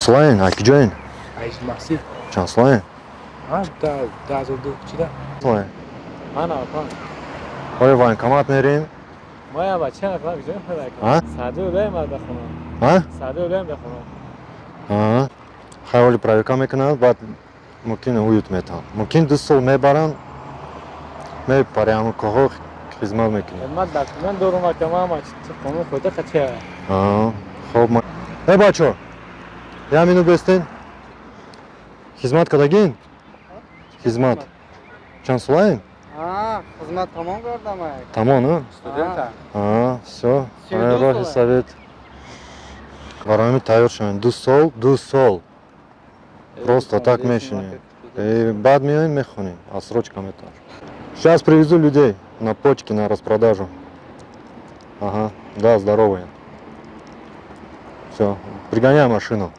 Солаен, а киҷоен? Айш Масир. Чанд солаен? А, да, 2002 чида? Солаен. Ман 95. Оё военкомат мерем? Моя бача нафар киҷоем? А? Сади улаем да хона. А? Сади улаем да хона. А? Хайоли проверка мекунанд, баъд мумкин уют метаҳанд. Мумкин 2 сол мебаранд, мепари ҳамн коҳо хизмат мекунӣ. Ман документ дорум, ака, ман қонун худа қача. А, хоб. Э, бачо, як минут бестен. Хизмат кардагин? Хизмат. Чанд солаен? Хизмат тамом кардам. Тамом, а? Студентам. А, всё. 32 Роҳи сола. Совет. Барои ҳамин тайёр шавем. 2 сол, 2 сол. Просто так мешинем. Баъд меоем, мехонем. Отсрочка метавон. Сейчас привезу людей на почки на распродажу. Ага, да, здоровые. Все, пригоняй машину.